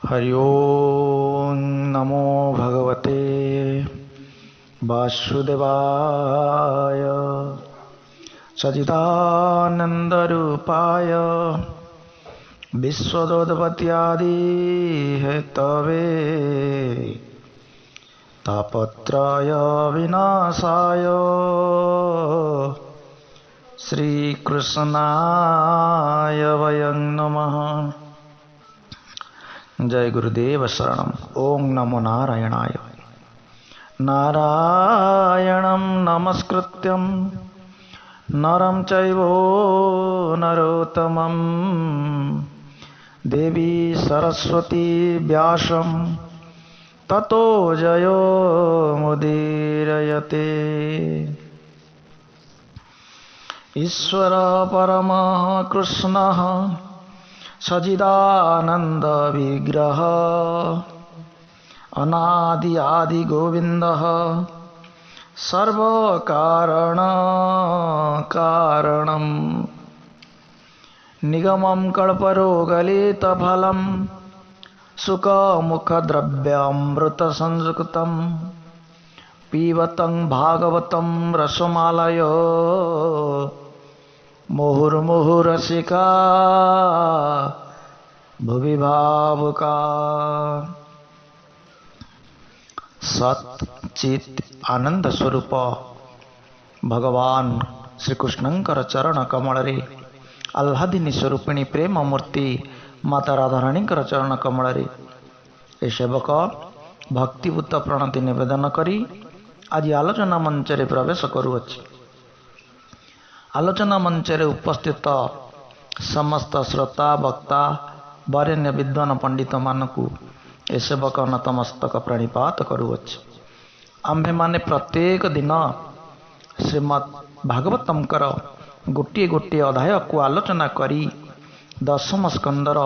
ହରି ଓଁ ନମୋ ଭଗବତେ ବାସୁଦେବାୟ ସଚିଦାନନ୍ଦ ରୂପାୟ ବିଶ୍ୱଦୋତ୍ପତ୍ୟାଦି ହେତବେ ତାପତ୍ରୟ ବିନାଶାୟ ଶ୍ରୀକୃଷ୍ଣାୟ ବୟଂ ନମଃ। ଜୟ ଗୁରୁଦେବ ଶରଣମ୍। ଓଁ ନମୋ ନାରାୟଣାୟ। ନାରାୟଣಂ ନମସ୍କୃତ୍ୟಂ ନରಂ ଚୈବ ନରୋତ୍ତମಂ ଦେବୀ ସରସ୍ୱତୀ ବ୍ୟାସಂ ତତୋ ଜୟ ମୁଦୀରୟତେ। ଈଶ୍ୱର ପରମ କୃଷ୍ଣ ସଚିଦାନନ୍ଦ ବିଗ୍ରହ ଅନାଦି ଆଦି ଗୋବିନ୍ଦ ସର୍ବକାରଣ କାରଣମ୍। ନିଗମಂ କଳ୍ପରୋଗଲିତଫଲಂ ସୁଖମୁଖଦ୍ରବ୍ୟାମୃତସଂଯୁକ୍ତಂ ପିବतं ଭାଗବतं ରସମାଲୟ ମୁହୁର୍ମୁହୁରସିକା ଭୁବି ଭାବୁକା। ସତ୍ ଚିତ୍ ଆନନ୍ଦ ସ୍ୱରୂପ ଭଗବାନ ଶ୍ରୀକୃଷ୍ଣଙ୍କର ଚରଣ କମଳରେ, ଆହ୍ଲାଦିନୀ ସ୍ୱରୂପିଣୀ ପ୍ରେମ ମୂର୍ତ୍ତି ମାତା ରାଧାରାଣୀଙ୍କର ଚରଣ କମଳରେ ଏ ସେବକ ଭକ୍ତିଭୂତ ପ୍ରଣତି ନିବେଦନ କରି ଆଜି ଆଲୋଚନା ମଞ୍ଚରେ ପ୍ରବେଶ କରୁଅଛି। ଆଲୋଚନା ମଞ୍ଚରେ ଉପସ୍ଥିତ ସମସ୍ତ ଶ୍ରୋତା, ବକ୍ତା, ବରେଣ୍ୟ ବିଦ୍ୱାନ ପଣ୍ଡିତମାନଙ୍କୁ ଏ ସେବକ ନତମସ୍ତକ ପ୍ରଣିପାତ କରୁଅଛି। ଆମ୍ଭେମାନେ ପ୍ରତ୍ୟେକ ଦିନ ଶ୍ରୀମଦ୍ ଭାଗବତଙ୍କର ଗୋଟିଏ ଗୋଟିଏ ଅଧ୍ୟାୟକୁ ଆଲୋଚନା କରି ଦଶମ ସ୍କନ୍ଧର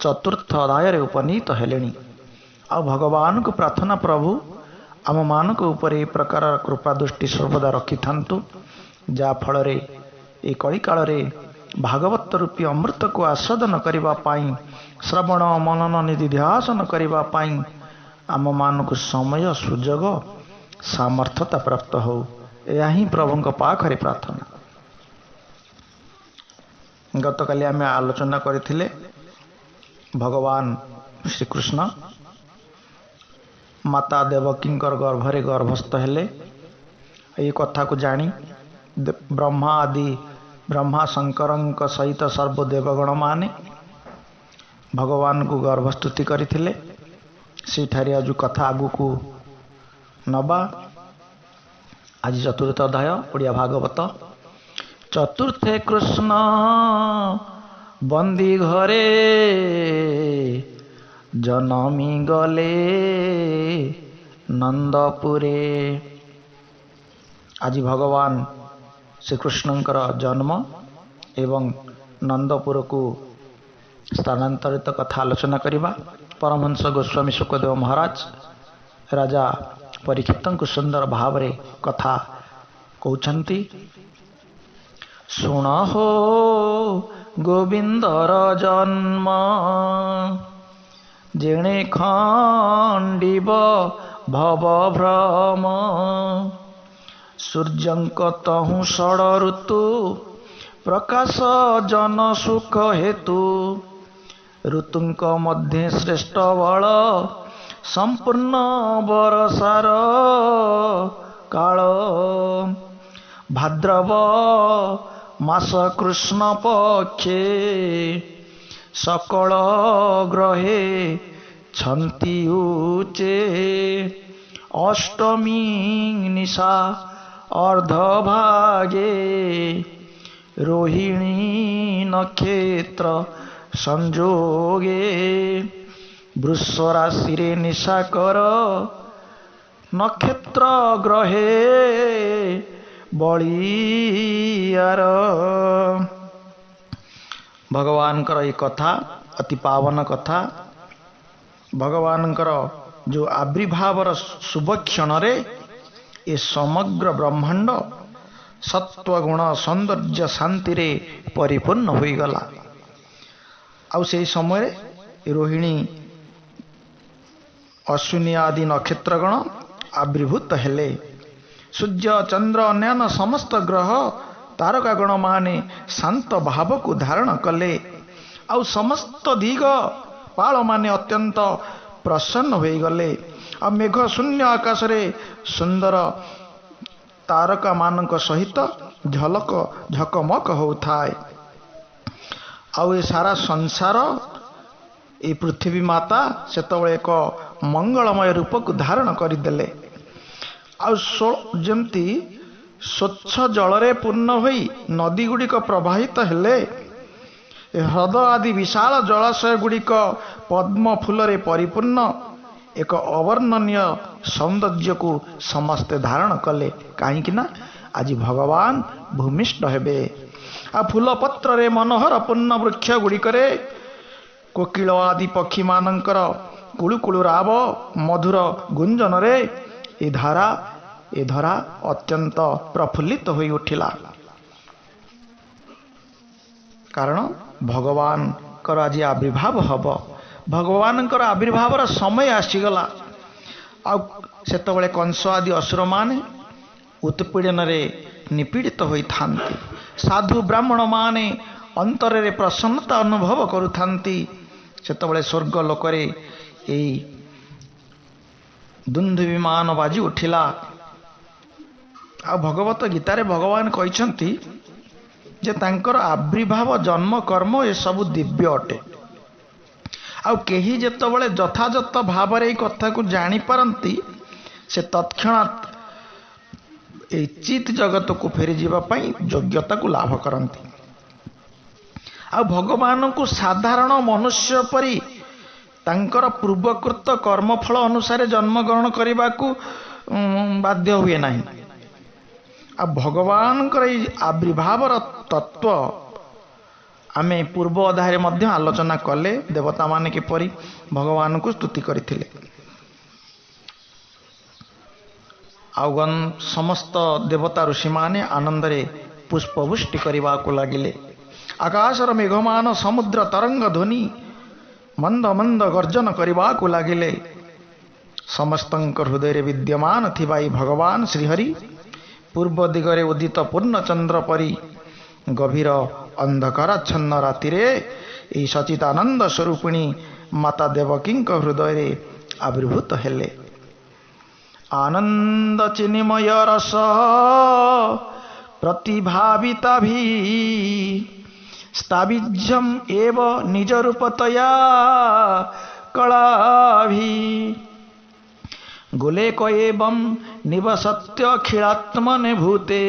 ଚତୁର୍ଥ ଅଧ୍ୟାୟରେ ଉପନୀତ ହେଲେଣି। ଆଉ ଭଗବାନଙ୍କୁ ପ୍ରାର୍ଥନା, ପ୍ରଭୁ ଆମମାନଙ୍କ ଉପରେ ଏ ପ୍ରକାରର କୃପା ଦୃଷ୍ଟି ସର୍ବଦା ରଖିଥାନ୍ତୁ, ଯାହାଫଳରେ ଏ କଳିକାଳରେ ଭାଗବତ ରୂପୀ ଅମୃତକୁ ଆସ୍ୱାଦନ କରିବା ପାଇଁ, ଶ୍ରବଣ ମନନ ନିଧିଧ୍ୟାସନ କରିବା ପାଇଁ ଆମମାନଙ୍କୁ ସମୟ, ସୁଯୋଗ, ସାମର୍ଥ୍ୟତା ପ୍ରାପ୍ତ ହେଉ। ଏହା ହିଁ ପ୍ରଭୁଙ୍କ ପାଖରେ ପ୍ରାର୍ଥନା। ଗତକାଲି ଆମେ ଆଲୋଚନା କରିଥିଲେ, ଭଗବାନ ଶ୍ରୀକୃଷ୍ଣ ମାତା ଦେବକୀଙ୍କର ଗର୍ଭରେ ଗର୍ଭସ୍ଥ ହେଲେ। ଏହି କଥାକୁ ଜାଣି ବ୍ରହ୍ମା ଆଦି ବ୍ରହ୍ମା ଶଙ୍କରଙ୍କ ସହିତ ସର୍ବଦେବଗଣମାନେ ଭଗବାନଙ୍କୁ ଗର୍ଭସ୍ତୁତି କରିଥିଲେ। ସେଇଠାରେ ଆଜି କଥା ଆଗକୁ ନବା। ଆଜି ଚତୁର୍ଥ ଅଧ୍ୟାୟ ଓଡ଼ିଆ ଭାଗବତ। ଚତୁର୍ଥେ କୃଷ୍ଣ ବନ୍ଦୀ ଘରେ ଜନମି ଗଲେ ନନ୍ଦପୁରେ। ଆଜି ଭଗବାନ ଶ୍ରୀକୃଷ୍ଣଙ୍କର ଜନ୍ମ ଏବଂ ନନ୍ଦପୁରକୁ ସ୍ଥାନାନ୍ତରିତ କଥା ଆଲୋଚନା କରିବା। ପରମହଂସ ଗୋସ୍ୱାମୀ ଶୁକଦେବ ମହାରାଜ ରାଜା ପରୀକ୍ଷିତଙ୍କୁ ସୁନ୍ଦର ଭାବରେ କଥା କହୁଛନ୍ତି। ଶୁଣ ହୋ ଗୋବିନ୍ଦର ଜନ୍ମ, ଯେଣେ ଖଣ୍ଡିବ ଭବ ଭ୍ରମ। ସୂର୍ଯ୍ୟଙ୍କ ତହୁଁ ଷଡ଼ ଋତୁ ପ୍ରକାଶ ଜନ ସୁଖ ହେତୁ। ଋତୁଙ୍କ ମଧ୍ୟେ ଶ୍ରେଷ୍ଠ ବଳ ସମ୍ପୂର୍ଣ୍ଣ ବରସାର କାଳ। ଭାଦ୍ରବ ମାସ କୃଷ୍ଣ ପକ୍ଷେ ସକଳ ଗ୍ରହେ ଛନ୍ତି ଉଚେ। ଅଷ୍ଟମୀ ନିଶା ଅର୍ଦ୍ଧଭାଗେ ରୋହିଣୀ ନକ୍ଷତ୍ର ସଂଯୋଗେ। ବୃଷ ରାଶିରେ ନିଶାକର ନକ୍ଷତ୍ର ଗ୍ରହେ ବଳିଆର। ଭଗବାନଙ୍କର ଏଇ କଥା ଅତି ପାବନ କଥା। ଭଗବାନଙ୍କର ଯେଉଁ ଆବିର୍ଭାବର ଶୁଭକ୍ଷଣରେ ଏ ସମଗ୍ର ବ୍ରହ୍ମାଣ୍ଡ ସତ୍ୱଗୁଣ ସୌନ୍ଦର୍ଯ୍ୟ ଶାନ୍ତିରେ ପରିପୂର୍ଣ୍ଣ ହୋଇଗଲା। ଆଉ ସେହି ସମୟରେ ରୋହିଣୀ ଅଶ୍ୱିନୀ ଆଦି ନକ୍ଷତ୍ରଗଣ ଆବିର୍ଭୂତ ହେଲେ। ସୂର୍ଯ୍ୟ, ଚନ୍ଦ୍ର, ଅନ୍ୟାନ୍ୟ ସମସ୍ତ ଗ୍ରହ ତାରକାଗଣମାନେ ଶାନ୍ତ ଭାବକୁ ଧାରଣ କଲେ। ଆଉ ସମସ୍ତ ଦିଗ ପାଳମାନେ ଅତ୍ୟନ୍ତ ପ୍ରସନ୍ନ ହୋଇଗଲେ। ଆଉ ମେଘ ଶୂନ୍ୟ ଆକାଶରେ ସୁନ୍ଦର ତାରକାମାନଙ୍କ ସହିତ ଝଲକ ଝକମକ ହେଉଥାଏ। ଆଉ ଏ ସାରା ସଂସାର, ଏ ପୃଥିବୀ ମାତା ସେତେବେଳେ ଏକ ମଙ୍ଗଳମୟ ରୂପକୁ ଧାରଣ କରିଦେଲେ। ଆଉ ଯେମିତି ସ୍ୱଚ୍ଛ ଜଳରେ ପୂର୍ଣ୍ଣ ହୋଇ ନଦୀ ଗୁଡ଼ିକ ପ୍ରବାହିତ ହେଲେ, ହ୍ରଦ ଆଦି ବିଶାଳ ଜଳାଶୟ ଗୁଡ଼ିକ ପଦ୍ମ ଫୁଲରେ ପରିପୂର୍ଣ୍ଣ ଏକ ଅବର୍ଣ୍ଣନୀୟ ସୌନ୍ଦର୍ଯ୍ୟକୁ ସମସ୍ତେ ଧାରଣ କଲେ। କାହିଁକି ନା ଆଜି ଭଗବାନ ଭୂମିଷ୍ଠ ହେବେ। ଆଉ ଫୁଲ ପତ୍ରରେ ମନୋହର ପୂର୍ଣ୍ଣ ବୃକ୍ଷ ଗୁଡ଼ିକରେ କୋକିଳ ଆଦି ପକ୍ଷୀମାନଙ୍କର କୁଳୁକୁଳୁ ରାବ ମଧୁର ଗୁଞ୍ଜନରେ ଏ ଧାରା ଏ ଧରା ଅତ୍ୟନ୍ତ ପ୍ରଫୁଲ୍ଲିତ ହୋଇ ଉଠିଲା। କାରଣ ଭଗବାନଙ୍କର ଆଜି ଆବିର୍ଭାବ ହେବ। ଭଗବାନଙ୍କର ଆବିର୍ଭାବର ସମୟ ଆସିଗଲା। ଆଉ ସେତେବେଳେ କଂସ ଆଦି ଅସୁରମାନେ ଉତ୍ପୀଡ଼ନରେ ନିପୀଡ଼ିତ ହୋଇଥାନ୍ତି। ସାଧୁ ବ୍ରାହ୍ମଣମାନେ ଅନ୍ତରରେ ପ୍ରସନ୍ନତା ଅନୁଭବ କରୁଥାନ୍ତି। ସେତେବେଳେ ସ୍ୱର୍ଗ ଲୋକରେ ଏଇ ଦୁନ୍ଧୁବିମାନ ବାଜି ଉଠିଲା। ଆଉ ଭଗବତ ଗୀତାରେ ଭଗବାନ କହିଛନ୍ତି ଯେ ତାଙ୍କର ଆବିର୍ଭାବ, ଜନ୍ମ, କର୍ମ ଏସବୁ ଦିବ୍ୟ ଅଟେ। ଆଉ କେହି ଯେତେବେଳେ ଯଥାଯଥ ଭାବରେ ଏଇ କଥାକୁ ଜାଣିପାରନ୍ତି, ସେ ତତ୍କ୍ଷଣାତ୍ ଏଇ ଚିତ୍ ଜଗତକୁ ଫେରିଯିବା ପାଇଁ ଯୋଗ୍ୟତାକୁ ଲାଭ କରନ୍ତି। ଆଉ ଭଗବାନଙ୍କୁ ସାଧାରଣ ମନୁଷ୍ୟ ପରି ତାଙ୍କର ପୂର୍ବକୃତ କର୍ମଫଳ ଅନୁସାରେ ଜନ୍ମଗ୍ରହଣ କରିବାକୁ ବାଧ୍ୟ ହୁଏ ନାହିଁ। ଆଉ ଭଗବାନଙ୍କର ଏଇ ଆବିର୍ଭାବର ତତ୍ତ୍ୱ ଆମେ ପୂର୍ବ ଅଧ୍ୟାୟରେ ମଧ୍ୟ ଆଲୋଚନା କଲେ, ଦେବତାମାନେ କିପରି ଭଗବାନଙ୍କୁ ସ୍ତୁତି କରିଥିଲେ। ଆଉ ସମସ୍ତ ଦେବତା ଋଷିମାନେ ଆନନ୍ଦରେ ପୁଷ୍ପବୃଷ୍ଟି କରିବାକୁ ଲାଗିଲେ। ଆକାଶର ମେଘମାନ ସମୁଦ୍ର ତରଙ୍ଗ ଧ୍ୱନି ମନ୍ଦ ମନ୍ଦ ଗର୍ଜନ କରିବାକୁ ଲାଗିଲେ। ସମସ୍ତଙ୍କ ହୃଦୟରେ ବିଦ୍ୟମାନ ଥିବା ଏହି ଭଗବାନ ଶ୍ରୀହରି ପୂର୍ବ ଦିଗରେ ଉଦିତ ପୂର୍ଣ୍ଣଚନ୍ଦ୍ର ପରି ଗଭୀର ଅନ୍ଧକାରାଚ୍ଛନ୍ନ ରାତିରେ ଏହି ସଚିଦାନନ୍ଦ ସ୍ୱରୂପିଣୀ ମାତା ଦେବକୀଙ୍କ ହୃଦୟରେ ଆବିର୍ଭୂତ ହେଲେ। ଆନନ୍ଦ ଚିନ୍ମୟ ରସ ପ୍ରତିଭାବିତାଭି ସ୍ଥାବିଜ୍ୟମ୍ ଏବ ନିଜ ରୂପତୟା କଳାଭି ଗୋଲେକ ଏବଂ ନିବସତ୍ୟଖିଳାତ୍ମନେ ଭୂତେ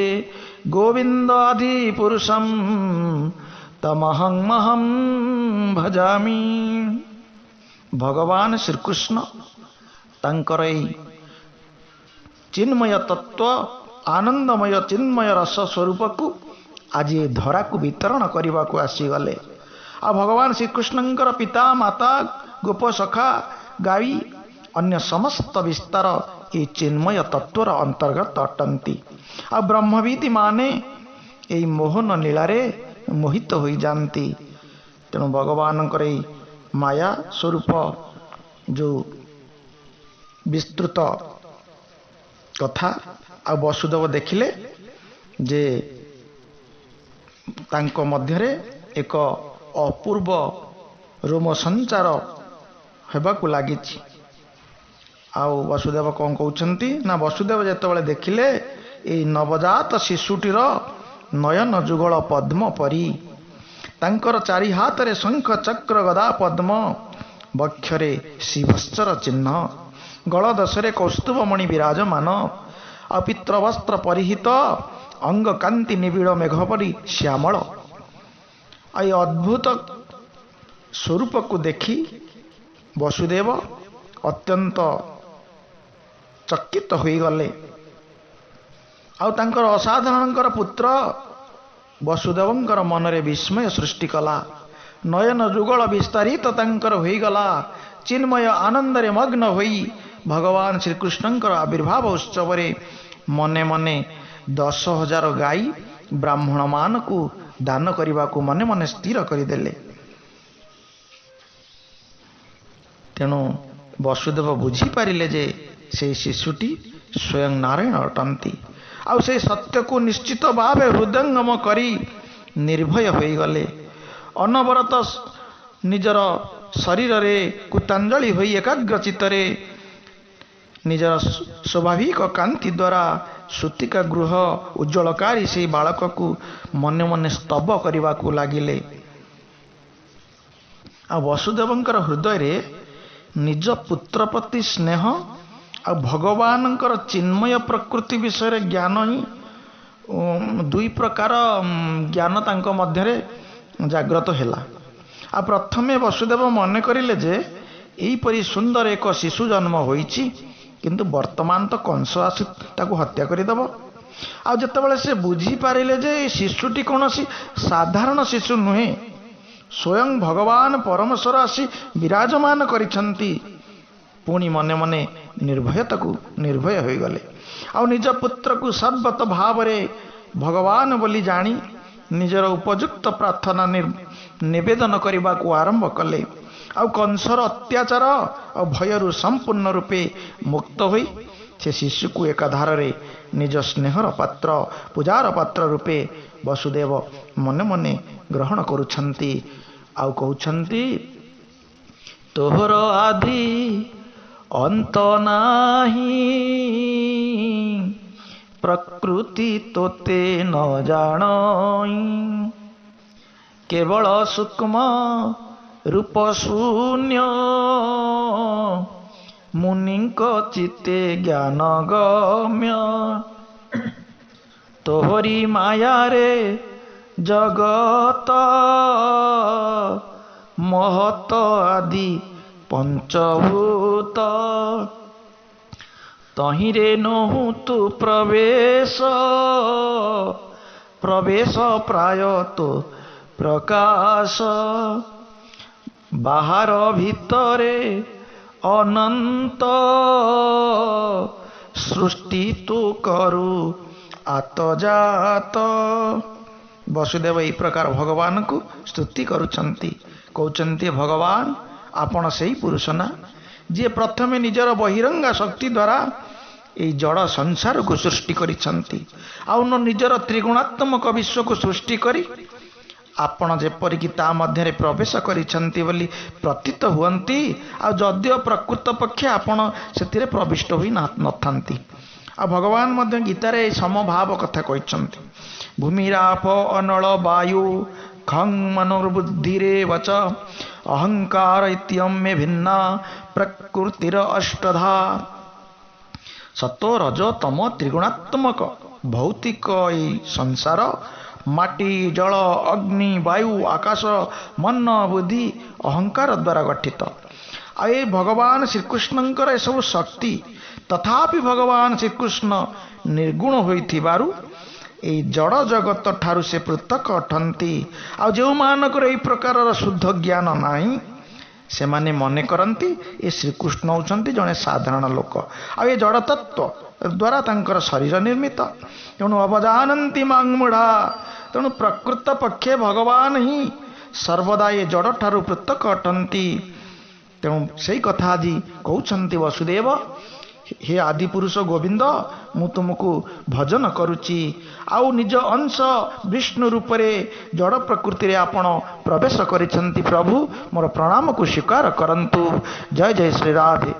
ଗୋବିନ୍ଦ ଆଦି ପୁରୁଷಂ ତମହଂ ମହଂ ଭଜାମି। ଭଗବାନ ଶ୍ରୀକୃଷ୍ଣ ତାଙ୍କର ଏଇ ଚିନ୍ମୟ ତତ୍ତ୍ୱ, ଆନନ୍ଦମୟ ଚିନ୍ମୟ ରସ ସ୍ୱରୂପକୁ ଆଜି ଏ ଧରାକୁ ବିତରଣ କରିବାକୁ ଆସିଗଲେ। ଆଉ ଭଗବାନ ଶ୍ରୀକୃଷ୍ଣଙ୍କର ପିତା ମାତା, ଗୋପ ସଖା, ଗାଈ, ଅନ୍ୟ ସମସ୍ତ ବିସ୍ତାର ଏଇ ଚିନ୍ମୟ ତତ୍ତ୍ୱର ଅନ୍ତର୍ଗତ ଅଟନ୍ତି। ଆଉ ବ୍ରହ୍ମବିଦ୍ ମାନେ ଏଇ ମୋହନ ଲୀଳାରେ ମୋହିତ ହୋଇଯାଆନ୍ତି। ତେଣୁ ଭଗବାନଙ୍କର ଏଇ ମାୟା ସ୍ୱରୂପ ଯେଉଁ ବିସ୍ତୃତ କଥା, ଆଉ ବସୁଦେବ ଦେଖିଲେ ଯେ ତାଙ୍କ ମଧ୍ୟରେ ଏକ ଅପୂର୍ବ ରୋମ ସଞ୍ଚାର ହେବାକୁ ଲାଗିଛି। ଆଉ ବସୁଦେବ କ'ଣ କହୁଛନ୍ତି ନା, ବସୁଦେବ ଯେତେବେଳେ ଦେଖିଲେ ଏଇ ନବଜାତ ଶିଶୁଟିର ନୟନ ଯୁଗଳ ପଦ୍ମ ପରି, ତାଙ୍କର ଚାରି ହାତରେ ଶଙ୍ଖ ଚକ୍ର ଗଦା ପଦ୍ମ, ବକ୍ଷରେ ଶିବସ୍ଚର ଚିହ୍ନ, ଗଳଦଶରେ କୌସ୍ତୁଭମଣି ବିରାଜମାନ, ଆଉ ପିତ୍ରବସ୍ତ୍ର ପରିହିତ, ଅଙ୍ଗ କାନ୍ତି ନିବିଡ଼ ମେଘ ପରି ଶ୍ୟାମଳ, ଆଉ ଏ ଅଦ୍ଭୁତ ସ୍ୱରୂପକୁ ଦେଖି ବସୁଦେବ ଅତ୍ୟନ୍ତ ଚକିତ ହୋଇଗଲେ। ଆଉ ତାଙ୍କର ଅସାଧାରଣଙ୍କର ପୁତ୍ର ବସୁଦେବଙ୍କର ମନରେ ବିସ୍ମୟ ସୃଷ୍ଟି କଲା। ନୟନ ଯୁଗଳ ବିସ୍ତାରିତ ତାଙ୍କର ହୋଇଗଲା। ଚିନ୍ମୟ ଆନନ୍ଦରେ ମଗ୍ନ ହୋଇ ଭଗବାନ ଶ୍ରୀକୃଷ୍ଣଙ୍କର ଆବିର୍ଭାବ ଉତ୍ସବରେ ମନେ ମନେ 10,000 ଗାଈ ବ୍ରାହ୍ମଣମାନଙ୍କୁ ଦାନ କରିବାକୁ ମନେ ମନେ ସ୍ଥିର କରିଦେଲେ। ତେଣୁ ବସୁଦେବ ବୁଝିପାରିଲେ ଯେ ସେଇ ଶିଶୁଟି ସ୍ୱୟଂ ନାରାୟଣ ଅଟନ୍ତି। ଆଉ ସେଇ ସତ୍ୟକୁ ନିଶ୍ଚିତ ଭାବେ ହୃଦୟଙ୍ଗମ କରି ନିର୍ଭୟ ହୋଇଗଲେ। ଅନବରତ ନିଜର ଶରୀରରେ କୃତାଞ୍ଜଳି ହୋଇ ଏକାଗ୍ର ଚିତ୍ତରେ ନିଜର ସ୍ୱାଭାବିକ କାନ୍ତି ଦ୍ୱାରା ସୂତିକା ଗୃହ ଉଜ୍ଜ୍ୱଳକାରୀ ସେଇ ବାଳକକୁ ମନେ ମନେ ସ୍ତବ କରିବାକୁ ଲାଗିଲେ। ଆଉ ବସୁଦେବଙ୍କର ହୃଦୟରେ ନିଜ ପୁତ୍ର ପ୍ରତି ସ୍ନେହ ଆଉ ଭଗବାନଙ୍କର ଚିନ୍ମୟ ପ୍ରକୃତି ବିଷୟରେ ଜ୍ଞାନ ହିଁ ଦୁଇ ପ୍ରକାର ଜ୍ଞାନ ତାଙ୍କ ମଧ୍ୟରେ ଜାଗ୍ରତ ହେଲା। ଆଉ ପ୍ରଥମେ ବସୁଦେବ ମନେ କରିଲେ ଯେ ଏହିପରି ସୁନ୍ଦର ଏକ ଶିଶୁ ଜନ୍ମ ହୋଇଛି, କିନ୍ତୁ ବର୍ତ୍ତମାନ ତ କଂସ ଆସି ତାକୁ ହତ୍ୟା କରିଦେବ। ଆଉ ଯେତେବେଳେ ସେ ବୁଝିପାରିଲେ ଯେ ଏ ଶିଶୁଟି କୌଣସି ସାଧାରଣ ଶିଶୁ ନୁହେଁ, ସ୍ୱୟଂ ଭଗବାନ ପରମେଶ୍ୱର ଆସି ବିରାଜମାନ କରିଛନ୍ତି, ପୁଣି ମନେ ମନେ ନିର୍ଭୟତାକୁ ନିର୍ଭୟ ହୋଇଗଲେ। ଆଉ ନିଜ ପୁତ୍ରକୁ ସର୍ବତ ଭାବରେ ଭଗବାନ ବୋଲି ଜାଣି ନିଜର ଉପଯୁକ୍ତ ପ୍ରାର୍ଥନା ନିବେଦନ କରିବାକୁ ଆରମ୍ଭ କଲେ। ଆଉ କଂସର ଅତ୍ୟାଚାର ଆଉ ଭୟରୁ ସମ୍ପୂର୍ଣ୍ଣ ରୂପେ ମୁକ୍ତ ହୋଇ ସେ ଶିଶୁକୁ ଏକାଧାରରେ ନିଜ ସ୍ନେହର ପାତ୍ର, ପୂଜାର ପାତ୍ର ରୂପେ ବସୁଦେବ ମନେ ମନେ ଗ୍ରହଣ କରୁଛନ୍ତି। ଆଉ କହୁଛନ୍ତି, ତୋହର ଆଦି ଅନ୍ତ ନାହିଁ, ପ୍ରକୃତି ତୋତେ ନ ଜାଣଇ, କେବଳ ସୂକ୍ଷ୍ମ ରୂପ ଶୂନ୍ୟ, ମୁନିଙ୍କ ଚିତ୍ତେ ଜ୍ଞାନ ଗମ୍ୟ, ତୋହରି ମାୟାରେ ଜଗତ ମହତ ଆଦି ପଞ୍ଚଭୂତ, ତହିଁରେ ନୋହୁ ତୁ ପ୍ରବେଶ, ପ୍ରବେଶ ପ୍ରାୟ ତୋ ପ୍ରକାଶ, ବାହାର ଭିତରେ ଅନନ୍ତ, ସୃଷ୍ଟି ତୁ କରୁ ଆତଜାତ। ବସୁଦେବ ଏହି ପ୍ରକାର ଭଗବାନଙ୍କୁ ସ୍ତୁତି କରୁଛନ୍ତି। କହୁଛନ୍ତି, ଭଗବାନ ଆପଣ ସେଇ ପୁରୁଷ ନା ଯିଏ ପ୍ରଥମେ ନିଜର ବହିରଙ୍ଗା ଶକ୍ତି ଦ୍ୱାରା ଏଇ ଜଡ଼ ସଂସାରକୁ ସୃଷ୍ଟି କରିଛନ୍ତି, ଆଉ ନିଜର ତ୍ରିଗୁଣାତ୍ମକ ବିଶ୍ୱକୁ ସୃଷ୍ଟି କରି ଆପଣ ଯେପରିକି ତା ମଧ୍ୟରେ ପ୍ରବେଶ କରିଛନ୍ତି ବୋଲି ପ୍ରତୀତ ହୁଅନ୍ତି, ଆଉ ଯଦିଓ ପ୍ରକୃତ ପକ୍ଷେ ଆପଣ ସେଥିରେ ପ୍ରବିଷ୍ଟ ହୋଇ ନଥାନ୍ତି। ଆଉ ଭଗବାନ ମଧ୍ୟ ଗୀତାରେ ଏହି ସମଭାବ କଥା କହିଛନ୍ତି। ଭୂମିରାପ ଅନଳ ବାୟୁ ଖଂ ମନୋର୍ବୁଦ୍ଧିରେ ବଚ ଅହଙ୍କାର ଇତ୍ୟମ୍ୟ ଭିନ୍ନା ପ୍ରକୃତିର ଅଷ୍ଟଧା। ସତ ରଜ ତମ ତ୍ରିଗୁଣାତ୍ମକ ଭୌତିକ ଏଇ ସଂସାର ମାଟି, ଜଳ, ଅଗ୍ନି, ବାୟୁ, ଆକାଶ, ମନ, ବୁଦ୍ଧି, ଅହଙ୍କାର ଦ୍ୱାରା ଗଠିତ। ଆଉ ଏ ଭଗବାନ ଶ୍ରୀକୃଷ୍ଣଙ୍କର ଏସବୁ ଶକ୍ତି, ତଥାପି ଭଗବାନ ଶ୍ରୀକୃଷ୍ଣ ନିର୍ଗୁଣ ହୋଇଥିବାରୁ ଏଇ ଜଡ଼ ଜଗତ ଠାରୁ ସେ ପୃଥକ ଅଟନ୍ତି। ଆଉ ଯେଉଁମାନଙ୍କର ଏଇ ପ୍ରକାରର ଶୁଦ୍ଧ ଜ୍ଞାନ ନାହିଁ, ସେମାନେ ମନେ କରନ୍ତି ଏ ଶ୍ରୀକୃଷ୍ଣ ହେଉଛନ୍ତି ଜଣେ ସାଧାରଣ ଲୋକ, ଆଉ ଏ ଜଡ଼ତତ୍ଵ ଦ୍ୱାରା ତାଙ୍କର ଶରୀର ନିର୍ମିତ। ତେଣୁ ଅବଜାନନ୍ତି ମାଙ୍ଗୁଢ଼ା। ତେଣୁ ପ୍ରକୃତ ପକ୍ଷେ ଭଗବାନ ହିଁ ସର୍ବଦା ଏ ଜଡ଼ ଠାରୁ ପୃଥକ ଅଟନ୍ତି। ତେଣୁ ସେଇ କଥା ଆଜି କହୁଛନ୍ତି ବସୁଦେବ, ହେ ଆଦିପୁରୁଷ ଗୋବିନ୍ଦ, ମୁଁ ତୁମକୁ ଭଜନ କରୁଛି। ଆଉ ନିଜ ଅଂଶ ବିଷ୍ଣୁ ରୂପରେ ଜଡ଼ ପ୍ରକୃତିରେ ଆପଣ ପ୍ରବେଶ କରିଛନ୍ତି। ପ୍ରଭୁ, ମୋର ପ୍ରଣାମକୁ ସ୍ୱୀକାର କରନ୍ତୁ। ଜୟ ଜୟ ଶ୍ରୀ ରାଧେ।